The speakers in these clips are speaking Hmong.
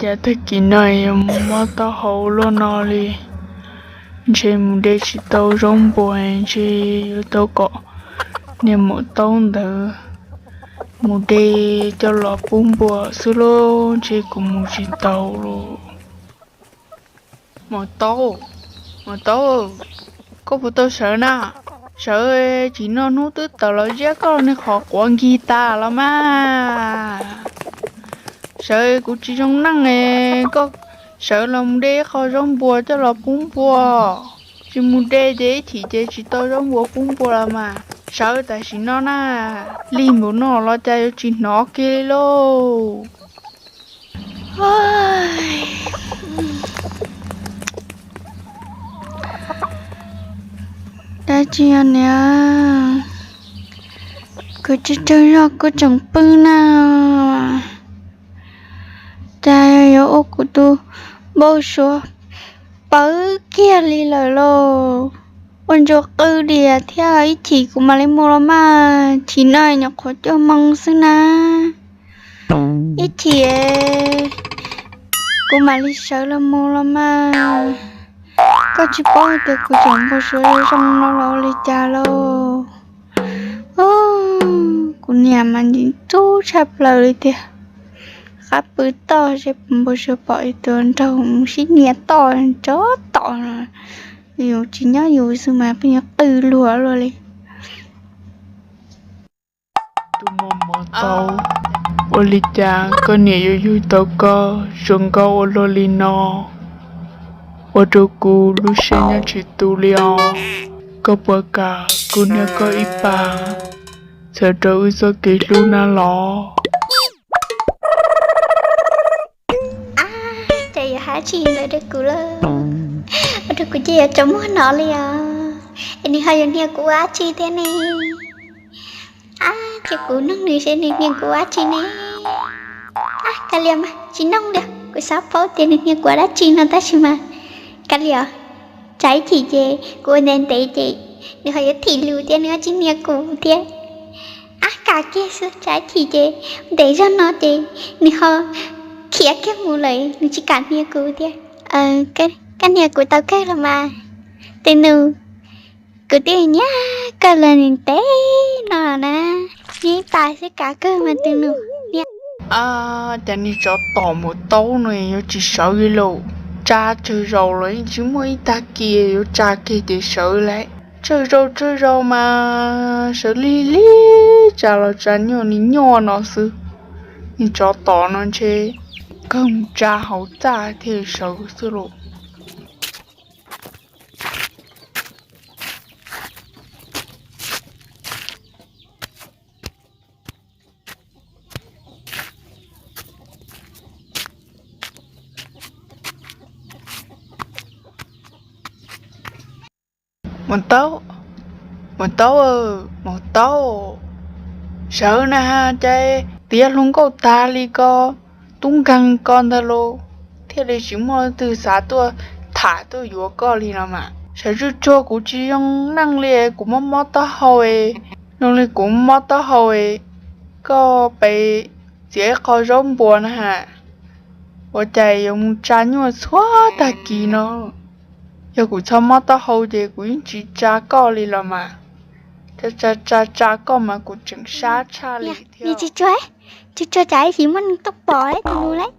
Yav tag kis no yuav mus mob taub hau luaj no li, ntshe mus de tsis tau zaub npua, ntshe yuav tau kom niag maum taub ntawd mus de coj los pub npua xwb lauj, ntshe kuv mus tsis tau lauj. Maum taub, maum taub, koj puas tau sawv na? Sawv, tsim nyog hnub twb tawm los ziab koj niag qhov quav nkig tas los mas. Sawv, kuv tsis zoo neej, koj sawv los mus de ib qho zaub npua coj los pub npua. Tsis mus de ces ib chim ces tsis tau zaub npua pub npua los mas. Sawv tam sim no na, lig npaum no los cas yuav tsis hnov kiag li lauj. Dab tsi os niam, kuv tsawg tsawg zog kuv tseem pw na, cas yuav ua kuv tus npau suav pawv kiag li lawm lauj. Ua ntsuag qw diam thiab, ib chim kuv mam li mus los mas, chim no nyuam qhuav cuaj moo xwb na. Ib chim kuv mam li sawv los mus los mas. Koj tsis paub tias kuv cov npau suav zoo no los ua li cas lauj. Kuv niam mas ntxim ntxub tshaj plaws li tiag. Qab pw toj seb npau suav pom ib tug nraug mus sib nyiam toj nrov tom no, yus tsis nyob yus xwb mas pheej yuav qw luag luaj li. Tus muaj mov tau, ua li cas koj niam yuav yug tau koj zoo nkauj ua luaj li no, ua rau kuv lub siab nyob tsis tu li os. Koj puas kam kuv nrog koj ib pab, txhawm rau wb txoj kev hlub na los? Ab, cas yuav hais dab tsi ntawd rau kuv lauj? Ua rau kuv ces yuav tsaus muag no li os. Es nws ho yuav hnia kuv ua dab tsi thiab ne? Ab, ces kuv noog nws seb nws hnia kuv ua dab tsi ne. Ab, kav liam mas tsis noog li, kuv xav paub tias nws hnia kuv ua dab tsi no tab sis mas kav liam. Tsam ib chim ces kuv ua ntev ntev ces nws ho yuav thim lus tias nws ho tsis hnia kuv thiab. Ab, kav kiag xwb, tsam ib chim ces ntev zog no ces nws ho khiav kiag mus lawm, nws tsis kam hnia kuv thiab. Koj hnia kuv tau kawg los mas, tus nus. Kuv twb nyiam koj los ntev no na, nyiam ib pas xwb kav kawg mas tus nus. Ab, cas niag tsov tom maum taub no yuav tsis sawv li lauj? Tsa tsawg zaus los yeej tsis muaj ib tag kis, yuav tsa kiag ces sawv lawm. Tsawg zaus tsawg zaus mas sawv lig lig, tsa los tsa nyuaj li nyuaj no xwb. Niag tsov tom no ntshe kawg mus tsa hauv txaj thiaj sawv xwb lauj. Maum taub, maum taub, maum taub, sawv na has, cas tiav hluas nkauj tag li ko, tub nkeeg ko ntag lauj, thiaj li tsis muaj leej twg xav tuaj tham tuaj yuav koj li no mas. Sawv tsuag tsuag, kuv tsis zoo neej li, kuv mob mob taub hau, zoo li kuv mob taub hau, koj pes txiav ib qho zaub npua na has, ua cas yuav mus tsa nyuaj txhua tag kis no. Yog kuv txhob mob taub hau ces kuv yeej tsis tsa koj li los mas. Tsa tsa tsa koj mas kuv tseem sab tshaj li thiab. Tsuag tsuag, tsuag tsuag, tsam ib sim muaj neeg tuaj pom tus nus lauj.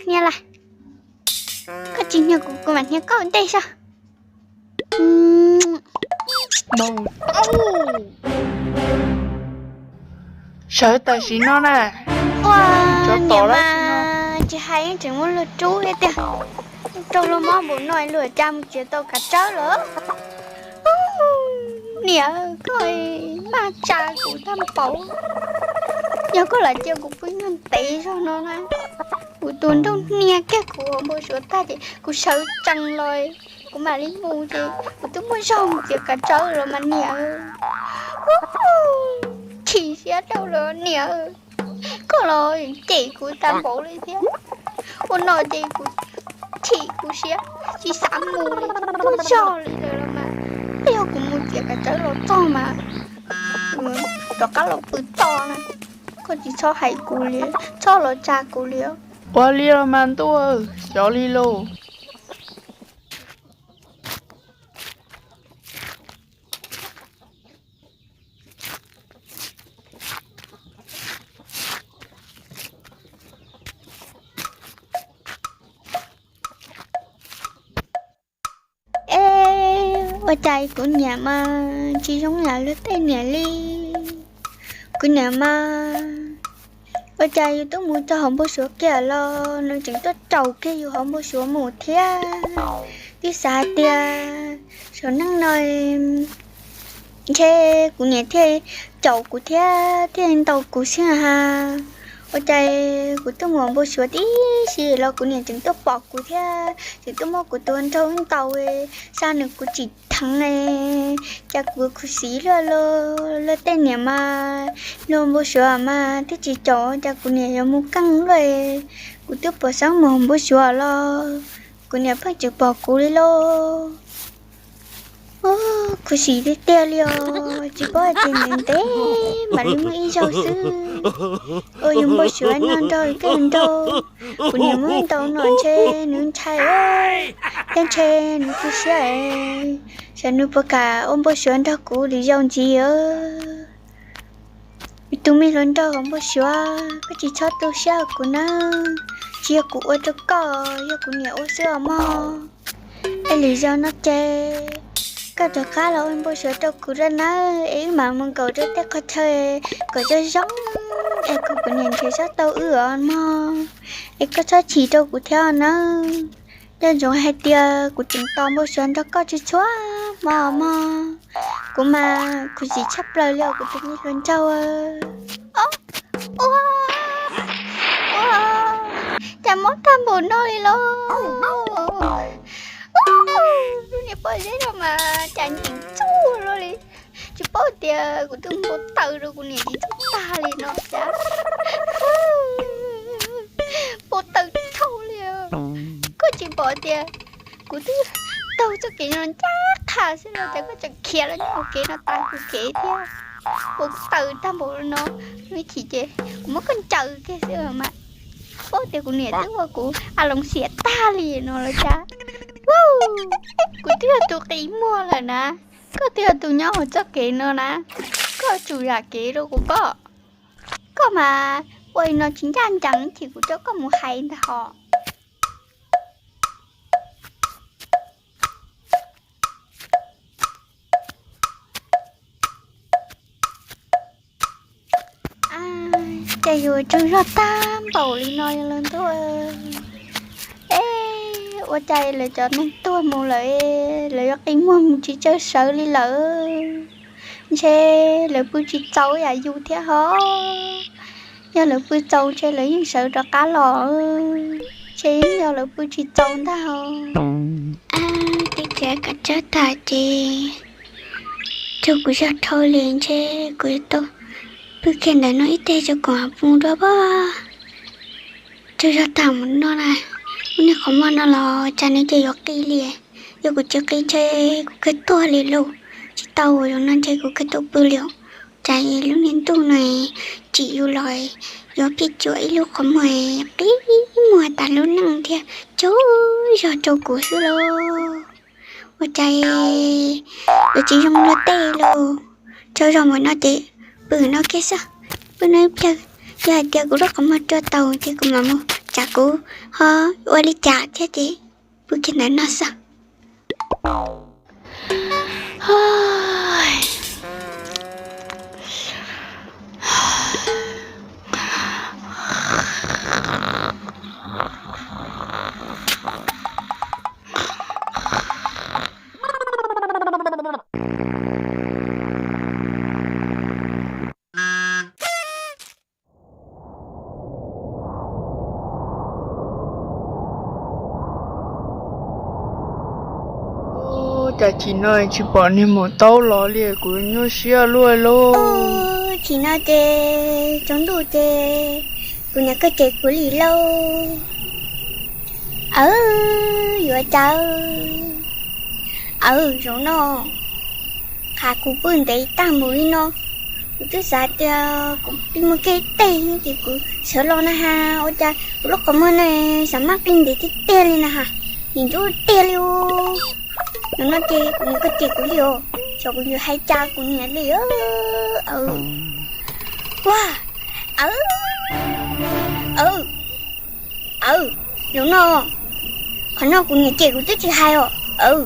Hnia las, koj tsis hnia kuv, kuv mam hnia koj ua ntej saib. Sawv tam sim no na. Ua, niam mas tsis hais yeej tseem muab luag rub thiab tiag. Raug luag mob npaum no luag cas mus txiav tau kav tsawb lawm. Niam, koj maj tsa kuv tag npaum. Yog koj lam cia kuv pw nyob ntev zog no na, kuv tus nraug hnia kiag kuv npau suav tag ces kuv sawv tsees los, kuv mam li mus ces kuv twb muaj zog mus txiav kav tsawb los mas niam. Chim siab dhau lawm niam. Koj los cem kuv tag npaum li thiab. Ua no ces kuv chim kuv siab, tsis xav mus li, muaj zog li lawm los mas. Yog kuv mus txiav kav tsawb los txog mas rov qab los pw toj na. Koj tsis txhob hais kuv li, txhob los tsa kuv li os. Ua li los mas ntuj, xyov li lauj. Es ua cas kuv niam mas tsis zoo yam luag tej niam li. Kuv niam mas ua cas yus twb mus txog hauv npau suav kiag los nws tseem tuaj caum kiag yus hauv npau suav mus thiab. Twb xav hais tias saum neej no ntshe kuv niam thiaj caum kuv thiab thiaj ntaus kuv xwb ha. Ua cas kuv twb mus hauv npau suav tib si los kuv niam tseem tuaj pom kuv thiab tseem tuaj muab kuv tus nraug ntaus, xa nws kuv tsim dheev. Cas kuv khuv xim luaj li, luag tej niam mas luag npau suav mas twb tsis caum cas kuv niam yuav mus keej luaj. Kuv twb pom xeeb mus hauv npau suav los kuv niam pheej tsis pom kuv li lauj. Khuv xim tiag tiag li os, tsis paub hais tias ntev ntev mam li muaj ib zaug xwb uas yus npau suav nyob nrog koj nraug, kuv niam muab ntaus no ntshe nws ntshai, thiab ntshe nws tu siab, xyov nws puas kam ua npau suav nrog kuv lwm zaus ntxiv. Tus me hluas nraug hauv npau suav, koj tsis txhob tu siab kuv nawb, tsis yog kuv ua rau koj, yog kuv niam ua xwb os mog. Es lwm zaus no ces koj rov qab los ua npau suav rau kuv lawm nawb, es wb mam mus nkaum rau tej qhov chaw kom zoo zoo, es kom kuv niam nrhiav tsis tau wb os mog. Es koj txhob chim rau kuv thiab nawb. Nco ntsoov hais tias kuv tseem tos npau suav nrog koj txhua txhua hmo mog. Kuv mas khuv xim tshaj plaws li os kuv tus me hluas nraug. Ua, ua, cas mob tag npaum no li los? Lub niag pob zeb no mas cas ncees txuj luaj li. Tsis paub tias kuv twb npau taws rau kuv niam tsis txuj tag li no cas. Npau taws dhau li. Koj tsis pom tias kuv twb taug txoj kev no ncaj qha xwb los cas koj tseem khiav los nyob hauv kev no tas kuv kev thiab. Npau taws tag npaum no, ib chim ces kuv muab koj ncaws kiag xwb mas. Paub tias kuv niam twb ua kuv a loov xiam tag li no los cas. Kuv twb yog tus qi muag lawm na, koj twb yog tus nyob hauv txoj kev no na, koj tsum zam kev rau kuv koj. Koj mas ua li no tsis ncaj ncees, ib chim kuv coj koj mus hais ntag hos. Cas yuav tsaug zog tag npaum li no los ntuj. Es ua cas lawv cov neeg tuag mus lawm, lawv yuav qi muag mus tsis tsawg sawv li lawm. Ntshe lawv pw tsis txaus yam yus thiab hos. Yog lawv pw txaus ntshe lawv yeej sawv rov qab los. Ntshe yeej yog lawv pw tsis txaus ntag hos. Ab, tib tsav kav tsawb tag ces tsaug kuv zog dhau li, ntshe kuv yuav tau pw kiag ntawm no ib teg tso kom hav pw dua pob. Tsaug zog tag mus no na, lub niag qhov muag no los cas nws ces yuav qi li. Yog kuv tsis qi ntshe kuv kawg tuag li lauj. Tsis tau, zaum no ntshe kuv kawg tuag pw li. Cas lub niag ntuj no tsim yus los yuav phij cuam ib lub qhov muag qi muag tas lub neej thiab tsaug zog rau kuv xwb lauj. Ua cas yuav tsis zoo luag tej lauj. Tsaug zog mus no ces pw no kiag xwb, pw no ib pliag. Yog hais tias kuv lub qhov muag rua tau ces kuv mam mus tsam kuv ho ua li cas thiab ces pw kiag ntawm no xwb. Cas chim no tsis pom niag maum taub los li, kuv nyuaj siab luaj lauj. Chim no ces tsaus ntuj ces kuv niam koj cem kuv li lauj. Aw, yuav cas. Aw, zaum no qhov kuv pw ntev tag mus li no, Kuv twb xav tias kuv pib muaj kiag ib teg ces kuv sawv los na has, ua cas kuv lub qhov muag no xav maj qij ntev tiag tiag li na has, nim nruj tiag li u. Zaum no ces kuv niam koj cem kuv li os, xyov kuv yuav hais cas kuv niam li. Ua, aw, aw, aw, zaum no, qhov no kuv niam cem kuv twb tsis hais os. Aw,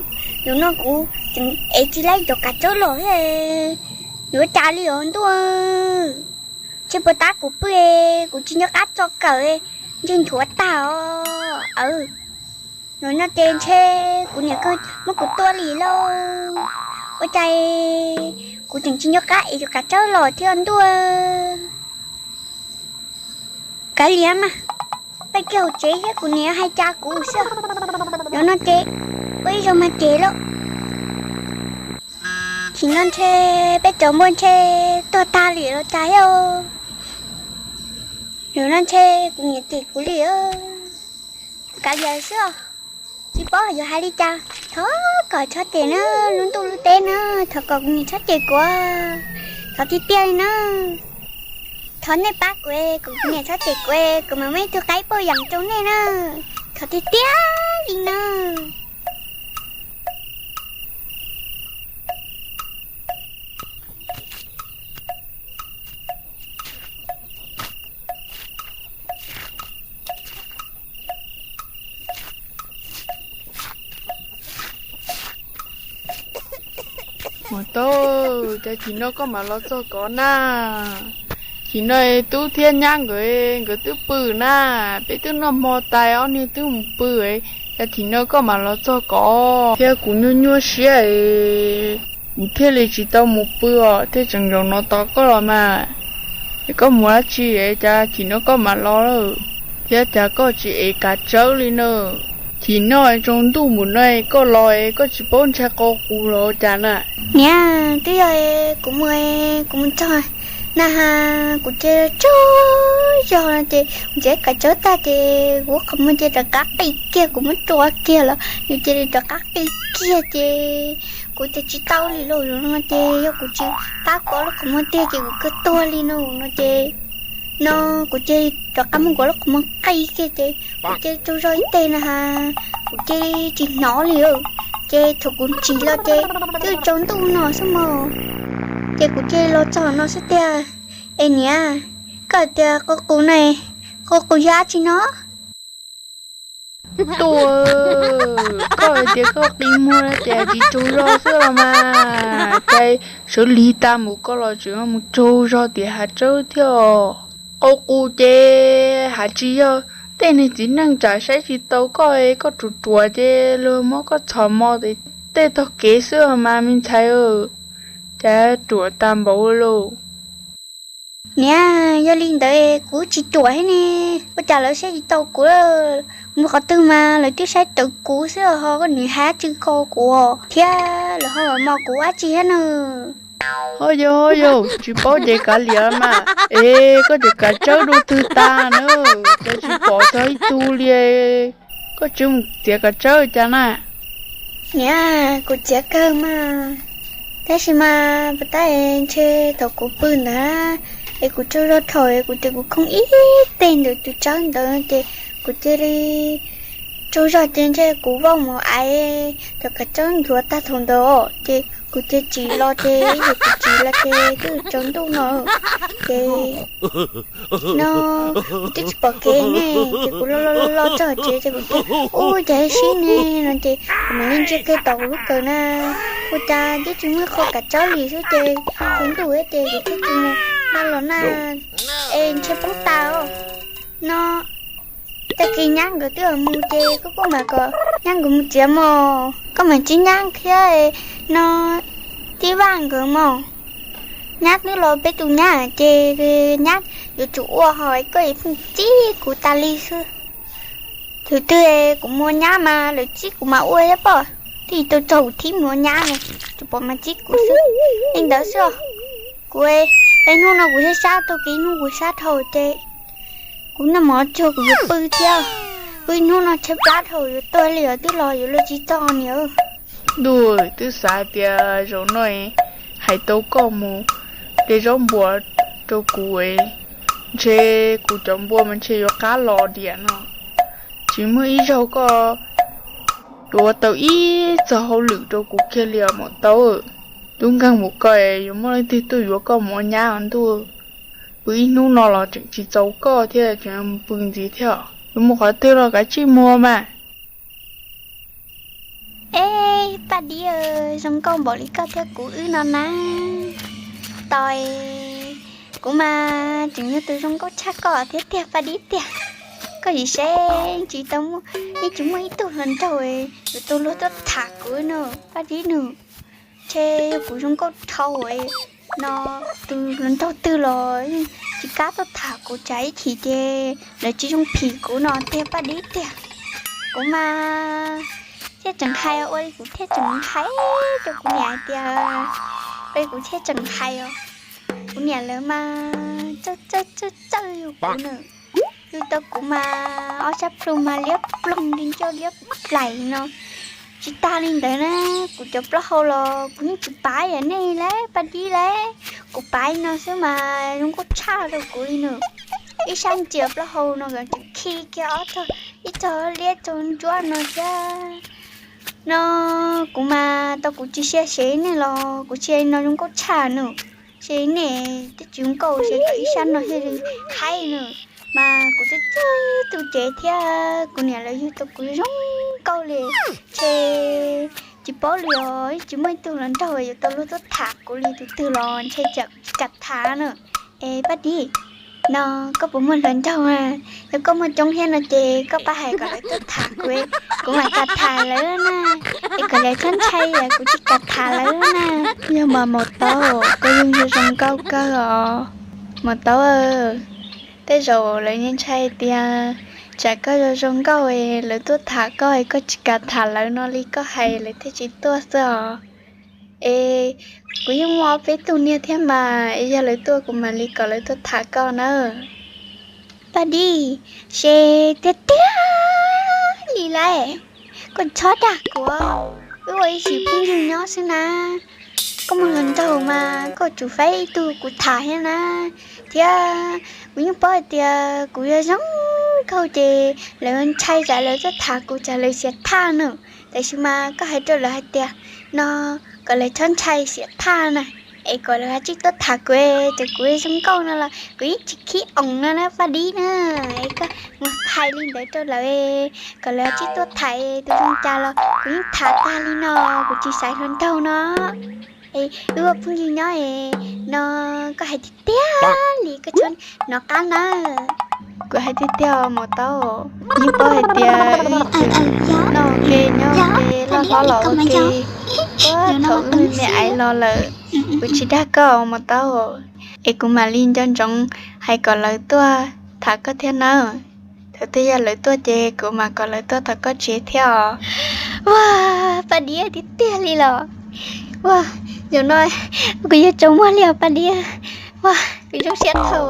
zaum no kuv tseem ev tsis laib cov kav tsawb los thiab, yuav cas li os ntuj. Ntshe puas tab kuv pw, kuv tsis nco qab tso kawm, ntshe nchuav tag os. Aw, zaum no ces ntshe kuv niam muab kuv tua li lauj. Ua cas kuv tseem tsis nco qab ev cov kav tsawb los thiab ntuj. Kav liam mas, peb kiag hauv tsev thiab kuv niam hais cas kuv xwb. Zaum no ces ua ib zaug mas ces lauj. Chim no ntshe peb cov npua ntshe tuag tag li los cas thiab. Zaum no ntshe kuv niam cem kuv li. Kav liam xwb os, tsis paub yuav hais li cas. Thov kom txhob cem na, lub ntuj lub teb na, thov kom kuv niam txhob cem kuv, thov tiag tiag li na. Thov nej pab kuv, kom kuv niam txhob cem kuv, kuv mam muaj ib tug qaib poj yam rau nej na, thov tiag tiag li na. Mus tau, cas chim no koj mam los txog kov na? Chim no tub thiab nyab nkawd, nkawd twb pw na, peb twb noj hmo tas ob niag twb mus pw, cas chim no koj mam los txog kov? Thiab kuv nyuaj nyuaj siab, kuv thiaj li tsis tau mus pw os, thiaj tseem zaum no tos koj los mas. Es koj mus dab tsi es cas chim no koj mam los lawm? Thiab cas koj tsis ev kav tsawb li na? Chim no tsaus ntuj mus no koj los es koj tsis paub ntshai qau qus los ua cas na? Niam, twb yog kuv mus, kuv mus txog na has, kuv cia li tsaug zog no ces kuv txiav kav tsawb tag ces kuv qhov muag cia li rov qab qi kiag, kuv muab rua kiag los nws cia li rov qab qi kiag ces kuv ces tsis tau li lauj. Zaum no ces yog kuv tsis pab kuv lub qhov muag tiag ces kuv kawg tuag li no. No ces, no kuv cia li rov qab muab kuv lub qhov muag qi kiag ces kuv cia li tsaug zog ib teg na has, kuv cia li tsis hnov li. Ces thaum kuv ntsis los ces twb tsaus ntuj no xwb mog, ces kuv cia li los txog no xwb tiag. Es niam, koj tias qau qus na, qau qus yog dab tsi no? Tuaj, koj hais tias koj qi muag no ces tsis tsaug zog xwb los mas, cas sawv lig tas mus koj los tseem mus tsaug zog tias hav tsawb thiab. Qau qus ces hais tsis yog, tej niag txiv neej tsam saib tsis tau koj, koj ruam ruam ces luag muab koj txhom mos tej tog kev xwb mas me ntxhais, cas ruam tas npaum lauj. Niam, yog li ntawd kuv tsis ruam thiab ne, ua cas lawv saib tsis tau kuv? Mus qhov twg mas lawv twb saib raws kuv xwb ho koj nim hais dab tsi ko kuv thiab, lawv ho mos kuv dab tsi thiab na? Ho yog, ho yog, tsis paub ces kav liam mas. Es koj tseem kav tsawb dua twg tas na, cas tsis pom txog ib tug li? Koj tsis mus txiav kav tsawb cas na? Niam, kuv txiav kawg mas, tab sis mas puas tab ntshe thaum kuv pw ntawd es kuv tsaug zog dhau es kuv tias kuv khooj ib teg ntawm tus tsawb ntawd ces kuv cia li tsaug zog ces ntshe kuv vau mus aiv cov kav tsawb nchuav tag thaum ntawd ces kuv cia li tsim los ces ib yam kuv tsim los ces twb tsaus ntuj no ces no kuv twb tsis pom kev ne, ces kuv los los los txog tsev ces kuv tias ub cas sib ne no ces kuv mam li ntsia kiag tom kuv lub kawm na, ua cas twb tsis muaj qhov kav tsawb li xwb ces tsaus ntuj ces kuv thiaj tsis mus na los na, es ntshe poob tas os. No tag kis nyab nkawd twb mus ces koj kuj mam kom nyab nkawd mus txiav mos, koj mam txib nyab thiab no tib vaj nkawd mos. Nyab twb los peb tus nyab ces nyab yuav tsum ua ho koj yuav pheej txib kuv tas li xwb. Thaum twg kuv muaj nyab mas lawv txib kuv mas ua thiab pob, twb tau txog kuv thib muaj nyab ne, tsuas pom mas txib kuv xwb. Li ntawd xwb, kuv peb hnub no kuv thiaj sab tau kev hnub kuv sab dhau ces kuv noj mov tsuag kuv yuav pw thiab, pw ib hnub no tshaib plab dhau yuav tuag li os, twb los yuav luag tsis txog niam. Ntuj, twb xav tias zaum no hais tau koj mus de zaub npua rau kuv, ntshe kuv cov npua mas ntshe yuav qab los diam no. Tsis muaj ib zaug koj yuav ua tau ib txog hauj lwm rau kuv kiag li os maum taub. Tub nkeeg mus koj yuav muaj leej twg tuaj yuav koj mus ua nyab os ntuj. Pw ib hnub no los tseem tsis txaus koj thiab tseem pw ntxiv thiab. Yuav mus qhov twg los kav tsij mus mas. Eb, Paj Dib, zoo nkauj npaum li koj thiab kuv wb no na. Tos, kuv mas tseem yog tus zoo nkauj tshaj koj thiab tiag Paj Dib tiag. Koj sim saib, tsis tau muaj, yeej tsis muaj ib tug hluas nraug yuav tau luag tuaj tham kuv no, Paj Dib no. Ntshe yog kuv zoo nkauj dhau no, tus hluas nraug twg los yeej tsis kam tuaj tham kuv tsam ib chim ces lawv tsis zoo phim kuv no tiag Paj Dib tiag. Kuv mas thiaj tseem hais ua li kuv thiaj tseem hais rau kuv niam hais tias, ua li kuv thiaj tseem hais os. Kuv niam lawv mas txawj txawj txawj txawj yug kuv na. Yug tau kuv mas ob sab plhu mas liab ploog li ncauj liab plaim no. Tsis tas li ntawd na, kuv cov plaub hau los kuv yeej tsis pav yam nej lawm Paj Dib lawm. Kuv pav no xwb mas zoo nkauj tshaj rau kuv li no. Ib sab ntsia plaub hau no tseem khi kiag ob txog ib txog liab txog ntsuab no thiab. No kuv mas tau kuv tsis sia sev nej los kuv sia no zoo nkauj tshaj no. Ces nej twb tsis zoo nkauj ces kom ib sab no thiaj li haib no. Mas kuv twb txawj tu cev thiab kuv niam lawv yug tau kuv zoo nkauj li. Ces tsis paub li os, tsis muaj ib tug hluas nraug yuav tau luag tuaj tham kuv li, tus twg los ntshe tsis kam tham na. Es Paj Dib, no koj puas muaj hluas nraug a? Yog koj muaj coob thiab no ces koj pab hais kom lawv tuaj tham kuv, kuv mam kam tham lawv na. Es kom lawv txhob ntshai, kuv tsis kam tham lawv na. Yog mas maum taub, koj yeej zoo zoo nkauj kawg os. Maum taub, tej zaum lawv yeej ntshai tias tsam koj zoo zoo nkauj es lawv tuaj tham koj es koj tsis kam tham lawv no li koj hais lawv thiaj tsis tuaj xwb os. Es kuv yeej muaj ob peb tug niag thiab mas, es yog lawv tuaj kuv mam li kom lawv tuaj tham koj nawb. Paj Dib, ces tiag tiag li lawm, koj txhob dag kuv, wb ua ib sim phooj ywg nyob xwb na. Koj muaj hluas nraug mas koj tsum faib ib tug kuv tham thiab na. Thiab kuv yeej paub hais tias kuv yog zoo nkauj ces lawv ntshai tsam lawv tuaj tham kuv tsam lawv xiav thaj no. Tab sis mas koj hais rau lawv hais tias no kom lawv txhob ntshai xiav thaj na, es kom lawv kav tsij tuaj tham kuv, ces kuv zoo nkauj no los kuv yeej tsis khib oos no na Paj Dib na. Es koj mus hais li ntawd rau lawv, kom lawv kav tsij tuaj tham, tus zoo cas los kuv yeej tham tag li no, kuv tsis xaiv hluas nraug no. Es wb ua phooj ywg nyob es no koj hais tiag tiag li, koj txhob hnov qab nawb. Kuv hais tiag tiag os maum taub, yeej paub hais tias wb noj ke nyob ke loj hlob los ua ke puag thaum wb me me aiv los lawm. Kuv tsis dag koj os maum taub, es kuv mam li nco ntsoov hais kom lawv tuaj tham koj thiab nawb. Thaum twg yog lawv tuaj ces kuv mam kom lawv tuaj tom koj tsev thiab os. Ua, Paj Dib tiag tiag li los. Ua, zaum no kuv yuav tsaus muag li os Paj Dib. Ua, kuv zoo siab dhau.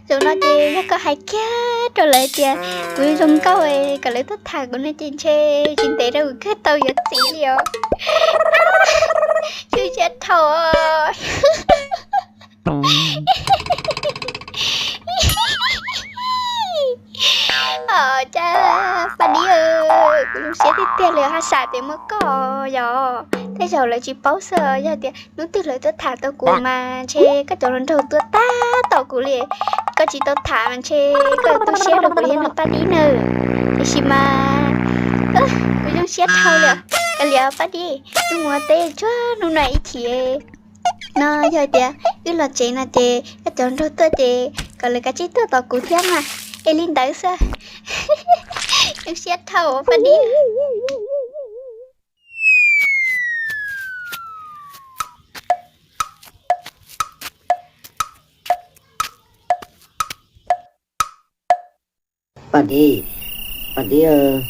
Zaum no ces yog koj hais kiag rau lawv tias kuv zoo nkauj kom lawv tuaj tham kuv no ces ntshe tsis ntev rau kuv kawg tau yuav txiv li os. Zoo siab dhau. Os, cas Paj Dib, kuv zoo siab tiag tiag li haj sam tias muaj koj yog. Tej zaum lawv tsis paub xwb, yog tias hnub twg lawv tuaj tham tau kuv mas ntshe koj cov hluas nraug tuaj tab tom kuv li. Koj tsis tau tham mas ntshe koj tu siab rau kuv thiab no Paj Dib nawb. Tiam sis mas kuv zoo siab dhau li. Kav liam Paj Dib, wb mus ua teb tsuag hnub no ib chim. No yog tias wb los tsev no ces koj cov nraug tuaj ces kom lawv kav tsij tuaj tos kuv thiab mas. Es li ntawd xwb. Zoo siab dhau Paj Dib. Paj Dib, Paj Dib,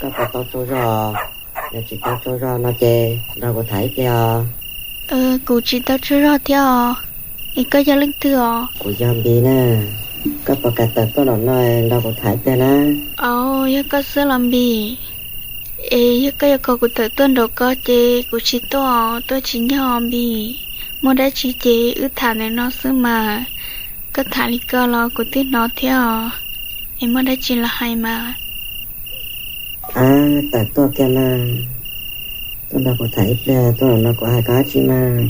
koj puas tau tsaug zog? Yog tsis tau tsaug zog no ces nrog kuv tham ib pliag os. Kuv tsis tau tsaug zog thiab os. Es koj yog leej twg os? Kuv yog Npis na. Koj puas kam tawm tuaj nram no nrog kuv tham ib pliag na? Au, yog koj xwb los Npis? Es yog koj yuav kom kuv tawm tuaj nraum ko ces kuv tsis tuaj, tuaj tsis nyog Npis. Muaj dab tsi ces wb tham ntawm no xwb mas. Koj tham li ko los kuv twb hnov thiab os. Es muaj dab tsi los hais mas. Ab, tawm tuaj kiag mas. Tuaj nrog kuv tham ib pliag, tuaj los no kuv hais koj dab tsi mas.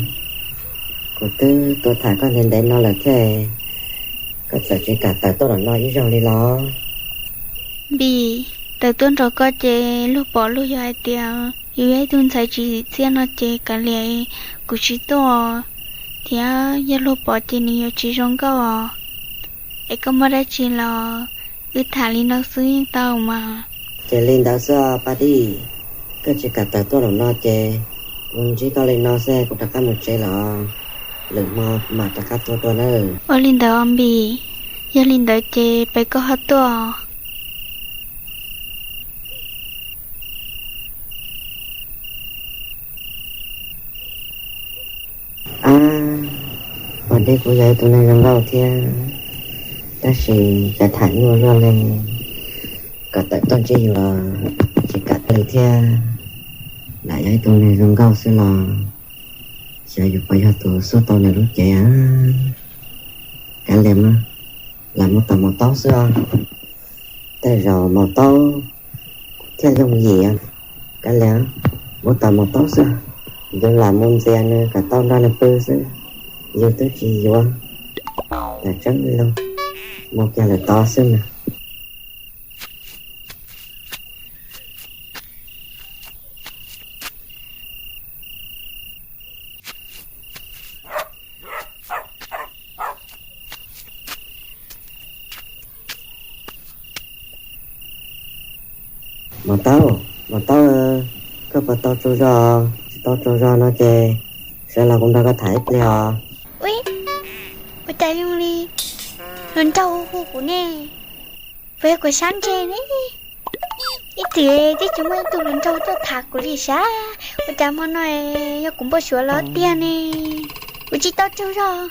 Kuv twb tuaj tham koj ntev ntev no lawm thiab, koj txawm tsis kam tawm tuaj los no ib zaug li los? Npis, tawm tuaj nrog koj ces luag pom luag yuav hais tias yus yog ib tug ntxhais tsis txim txiaj no ces kav liam, kuv tsis tuaj. Thiab yog luag pom ces nws yuav tsis zoo nkauj os. Es koj muaj dab tsi los wb tham li no xwb yeej tau mas. Ces li ntawd xwb Paj Dij, koj tsis kam tawm tuaj los no ces kuv ntsib koj li no xwb kuv rov qab mus tsev los, lwm hmo mam rov qab tuaj dua nawb. Ua li ntawd os Npis, yog li ntawd ces peb koj ho tuaj. Ab, Paj Dij, kuv yog ib tug neeg zoo nkauj thiab, tab sis cov tham nyuaj luaj li, kom tawm tuaj ntsib yus los tsis kam li thiab. Lam yog ib tug neeg zoo nkauj xwb los xyov yus puas yog tus xub tau nws lub cev. Kav liam, lam mus tom maum taub xwb os. Tej zaum maum taub thiaj yooj yim. Kav liam, mus tom maum taub xwb, yus lam mus ntxias nws kom tau nrog nws pw xwb, yus twb tsis yuav. Tam tseeb li, mus kiag lawm tod xwb mas. Maum taub, maum taub, koj puas tau tsaug zog? Tsis tau tsaug zog no ces sawv los kuv nrog koj tham ib pliag os. Ua cas zoo li hluas nraug hu kuv ne? Puas yog kuv sab ntse ne? Ib txwm twb tsis muaj ib tug hluas nraug tuaj tham kuv li sav, ua cas hmo no yog kuv npau suav los tiag ne? Kuv tsis tau tsaug zog.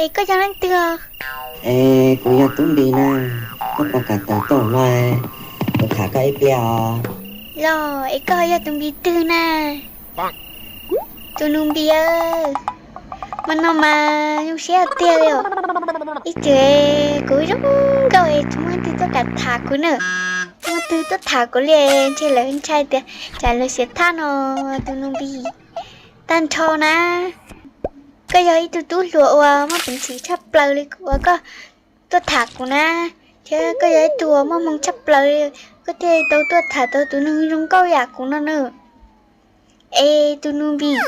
Es koj yog leej twg? Es kuv yog Tub Npis na, koj puas kam tawm tuaj no, kuv tham koj ib pliag os. Los es koj yog tus Npis twg na? Tus nus Npis, hmo no mas zoo siab tiag li os. Ib txwm kuv zoo nkauj es tsis muaj leej twg tuaj kam tham kuv na, tsis muaj leej twg tuaj tham kuv li, ntshe lawv ntshai tias tsam lawv xiav thaj no. Tus nus Npis, tag nrho na, koj yog ib tug tub hluas uas muaj peev xwm tshaj plaws li kuv uas koj tuaj tham kuv na, thiab koj yog ib tug uas muaj hmoo tshaj plaws li, koj thiaj tau tuaj tham tau tus neeg zoo nkauj yam kuv no na. Es tus nus Npis,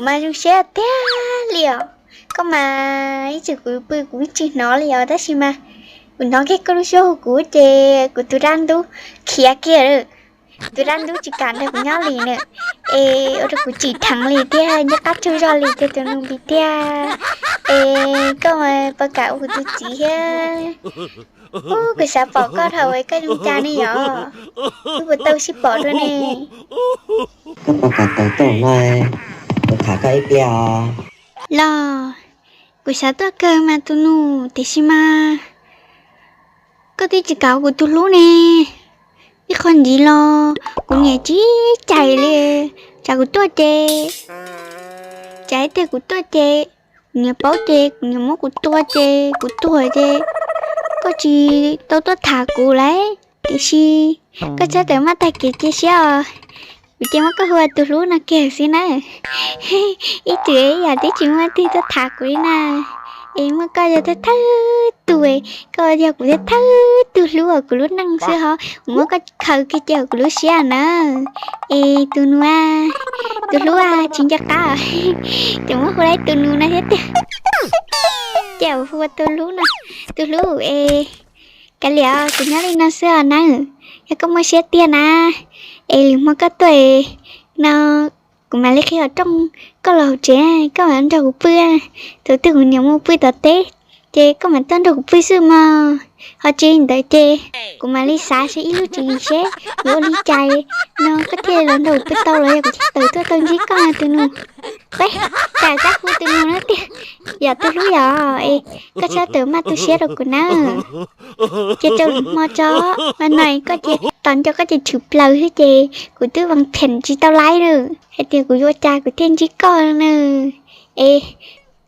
mas zoo siab tiag li os. Koj mas ib txwm kuv pw kuv tsis hnov li os, tab sis mas kuv hnov kiag koj lub suab hu kuv ces kuv tus dab ntub khiav kiag lawm. Tus dab ntub tsis kam nrog kuv nyob li na. Es ua rau kuv tsim dheev li thiab nco qab tsaug zog li tiag tus nus Npis tiag. Es koj mas puas kam ua kuv tus txiv thiab? Ub, kuv xav pom koj dhau es koj zoo cas ne yom? Wb puas tau sib pom dua ne? Koj puas kam tawm tuaj no, kuv tham koj ib pliag os. Los, kuv xav tuaj kawg mas tus nus, tiam sis mas koj twb tsis kam ua kuv tus hlub ne. Ib qho ntxiv los kuv niam tsis cais li, tsam kuv tuaj ces, tsam ib tiag kuv tuaj ces kuv niam paub ces kuv niam muab kuv tua ces kuv tuag ces koj tsis tau tuaj tham kuv lauj. Tiam sis koj txhob tawm maj tag kev cia siab os, kuv cia muab koj hu ua tus hlub no kiag xwb na. Ib txwm yam twb tsis muaj leej twg tuaj tham kuv li na, es muaj koj yog thawj thawj tug, koj yog kuv thawj thawj tug hlub hauv kuv lub neej xwb ho, kuv muab koj khaws kiag cia hauv kuv lub siab na. Es tus nus, tus hlub tsis nco qab, ces muab hu ua tus nus no thiab tiag. Ces hu ua tus hlub no, tus hlub es, kav liam, kuv nyob li no xwb os nawb. Yog koj muaj siab tiag na, es lwm hmo koj tuaj no kuv mam li qhib qhov rooj koj los hauv tsev, koj mam nrog kuv pw. Thaum twg kuv niam mus pw tom teb ces koj mam tuaj nrog kuv pw xwb mog. Ho tsis li ntawd ces kuv mam li xav seb ib lub tswv yim seb yuav ua li cas no koj thiaj los nrog kuv pw tau los yog kuv thiaj tawm tuaj tau ntsib koj no tus nus. Peb, tsam tab hu tus nus no tiag. Yog tus hlub yog es, koj txhob tawm maj tu siab rau kuv na. Cia rau lwm hmo tso, mas no koj ces tos nco koj ces tshwm plaws xwb ces kuv twb vas phem tsis tau laib na, hais tias kuv yuav ua cas kuv thiaj ntsib koj na. Es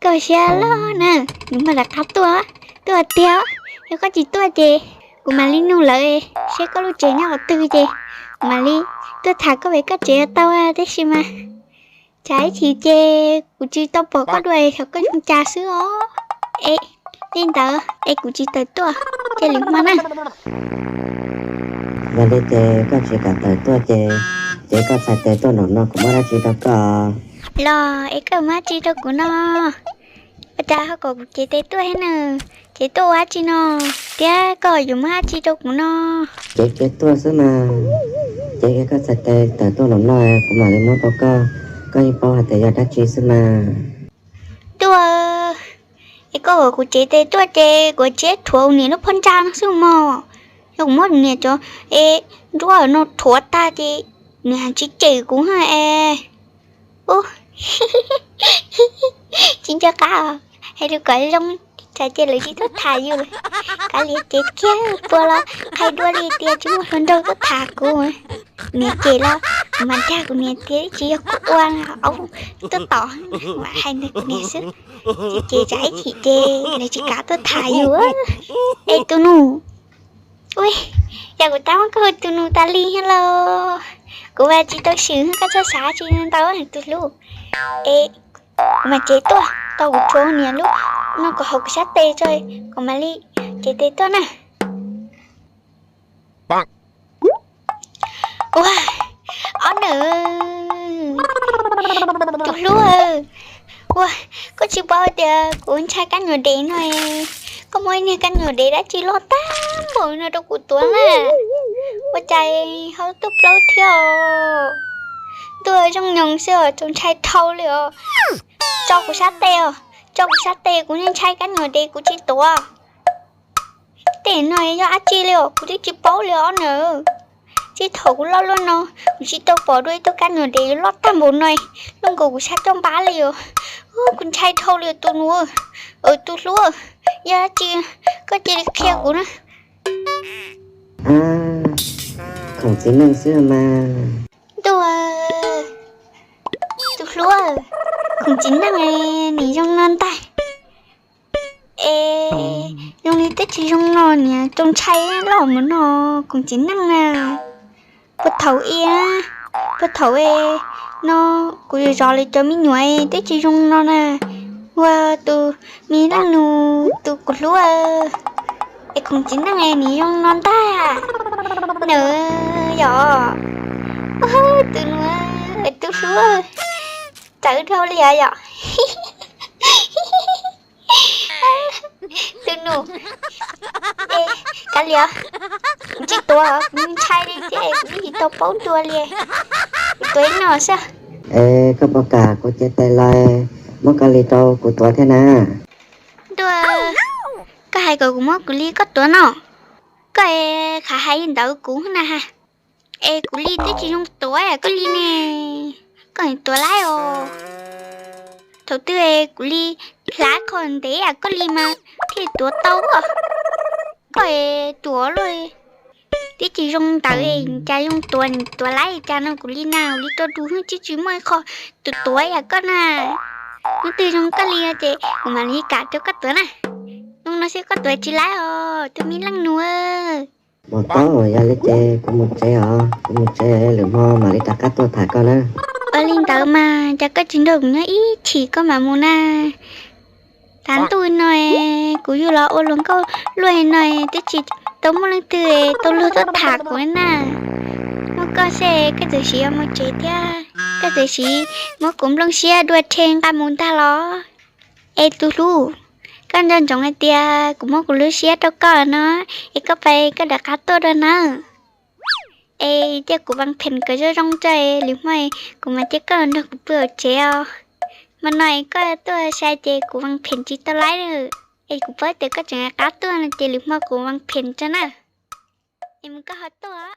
koj siab loj na, nws mas rov qab tuaj, tuaj tiag. Yog koj tsis tuaj ces kuv mam li nug lawv seb koj lub tsev nyob qhov twg ces kuv mam li tuaj tham koj pem koj tsev tau. Tab sis mas tsam ib chim ces kuv tsis tau pom koj dua, xyov koj zoo cas xwb os. Es li ntawd es kuv tsis tawm tuaj, cia lwm hmo na. Yog li ces koj tsis kam tawm tuaj ces, ces koj txhais tes tuaj nraum no kuv muab dab tsi rau koj. Los es koj muab dab tsi rau kuv no? Ua cas ho kom kuv cev tes tuaj thiab na? Cev tuaj ua dab tsi no? Thiab koj yuav muab dab tsi rau kuv no? Cev tes tuaj xwb mas. Cev kiag koj txhais tes tawm tuaj nraum no kuv mam li muab rau koj, koj yeej paub hais tias yog dab tsi xwb mas. Tuaj, es koj kom kuv cev tes tuaj ces kuv tsiab rhuav niam lub phab ntsa no xwb mog. Yog kuv muab niam cov es nruab no rhuav tag ces nws hais tsis cem kuv es. Ub, tsis nco qab os, hais lus kom zoo, tsam ces lawv tsis tuaj tham yus. Kav liam, cev kiag, puas los qhia dua li tias tsis muaj hluas nraug tuaj tham kuv. Niam cem los kuv mam dag kuv niam tias tsis yog kuv ua, auj, tuaj tom, mam hais ntawd kuv niam xwb. Tsis ces tsam ib chim ces lawv tsis kam tuaj tham yus. Es tus nus, ua cas kuv tab muab koj hu tus nus tas li thiab los? Kuv mas tsis tau swm, koj txhob xav tsis ntau tus hlub. Es kuv mam cev tuaj, tau kuv rhuav niam lub no kom hauv kuv sab tes tso, kuv mam li cev tes tuaj na. Ua, ob nws, tus hlub, ua, koj tsis paub tias kuv ntshai kab nyuam dev no, koj muaj ib niag kab nyuam dev dab tsi loj tag npaum no rau kuv tuav na. Ua cas ho tuaj plaub thiab os? Ntuj, zoo nyoos xwb os, txaus ntshai dhau li os. Tso kuv sab tes os, tso kuv sab tes, kuv yeej ntshai kab nyuam dev, kuv tsis tuav. Tej no yog dab tsi li os, kuv twb tsis paub li os na. Txij thaum kuv loj luaj no, kuv tsis tau pom dua ib tug kab nyuam dev yuav loj tag npaum no, luaj nkaus kuv sab caj npab li os. Kuv ntshai dhau li tus nus, tus hlub, yog dab tsi koj cia li qhia kuv na. Khoom txiv neej xwb mas. Ntuj, tus hlub, khoom txiv neej nim zoo no ntag. Es zoo li twb tsis zoo no niam, txaus ntshai loj mus no, khoom txiv neej na. Puag thaum ub, puag thaum no kuv zov lawv cov me nyuam twb tsis zoo no na. Ua tus me leej nus, tus kuv hlub, es khoom txiv neej nim zoo no ntag. Nws yog tus nus, tus hlub, txawv dhau li os yom. Tus nus, es kav liam, kuv tsis tuav, kuv ntshai li thiab kuv yeej tsis tau paub dua li. Kuv tuav ib no xwb. Es koj puas kam kuv cev tes los muab koj li rau kuv tuav thiab na? Ntuj, koj hais kom kuv muab kuv li koj tuav no? Koj es qhav hais li ntawd kuv na ha. Es kuv li twb tsis zoo tuav koj li ne, koj tuav laib os. Thaum twg kuv li hlav qhov ntev koj li mas thiaj tuav tau os. Koj es tuav luaj, twb tsis zoo ntawd cas zoo tuav, tuav laib cas no kuv li na, kuv li rau tus hwj tsis tsis muaj ib qho tus tuav yam koj na. Hnub twg zoo koj li no ces kuv mam li kam rau koj tuav na. Hnub no xwb koj tuav tsis laib os tus me leej nus. Mus tau, yog li ces kuv mus tsev os, kuv mus tsev, lwm hmo mam li rov qab tuaj tham koj na. Ua li ntawd mas cas koj tsis nrog kuv nyob ib chim koj mam mus na. Tav ntuj no kuv yug los ua hluas nkauj luaj no twb tsis tau muaj leej twg tau luag tuaj tham kuv na. Muaj koj xwb koj txawm siv mus tsev thiab, koj txawm siv muab kuv nplooj siab dua rhe nqa mus ntag los. Es tus hlub, koj nco ntsoov hais tias kuv muab kuv lub siab rau koj no, es koj pais koj rov qab tuaj dua nawb. Es cia kuv vas phem kom zoo zoo tso, lwm hmo kuv mam coj koj los nrog kuv pw hauv tsev os. Hmo no es koj tuaj sai ces kuv vas phem tsis tau laib lawm. Es kuv paub tias koj tseem rov qab tuaj no ces lwm hmo kuv vas phem tso na. Es mus koj ho tuaj.